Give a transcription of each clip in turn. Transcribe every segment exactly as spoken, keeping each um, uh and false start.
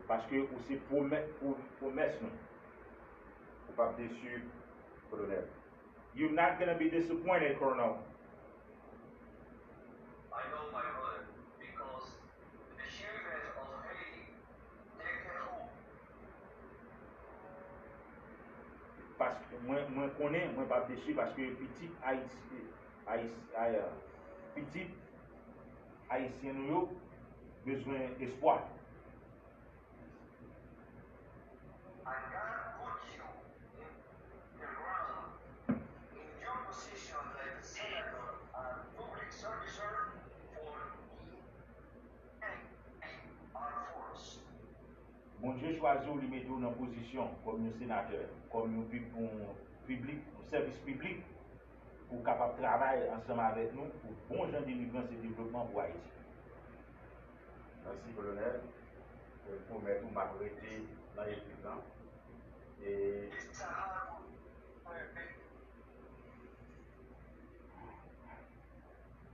Paske ou se pwomè, pwo, pwomès nou. Ou p ap desi, Kolonèl. You're not gonna be disappointed, Colonel. I know, my brother, because the children of Haiti, they can hope. Paske mwen, mwen konnen, mwen p ap desi paske pitit Ayiti, Ayiti, Ay-, pitit ayisyen nou yo bezwen espwa. And God put you in the ground, in your position like a senator and public servicer for the N A R force. Bondye chwazi w, li mete w nan pozisyon kòm yon senatè, kòm yon pib-, yon piblik, yon sèvis piblik, pou w kapab travay ansanm avèk nou pou bon jan delivrans e devlopman pou Ayiti. Mèsi, Kolonèl. Mwen pwomèt ou m ap rete nan ekip lan. E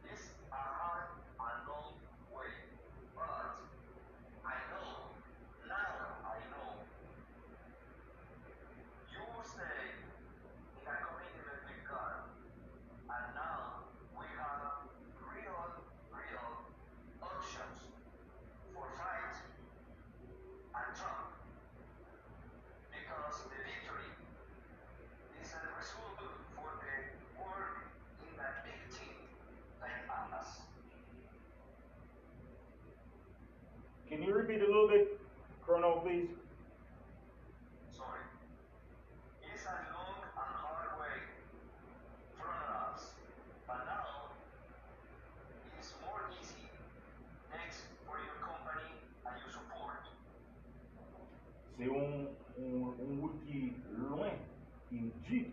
This a hard and long way, but I know, now I know, you will stay in a commitment with God, and now we have real, real options for fight and Trump, because the victory is a result for the world in a big team like Atlas. Can you repeat a little bit, Colonel, please? Sorry. It's a long and hard way from us, but now it's more easy. Thanks for your company and your support. Se yon, yon, yon wout ki lwen, ki di.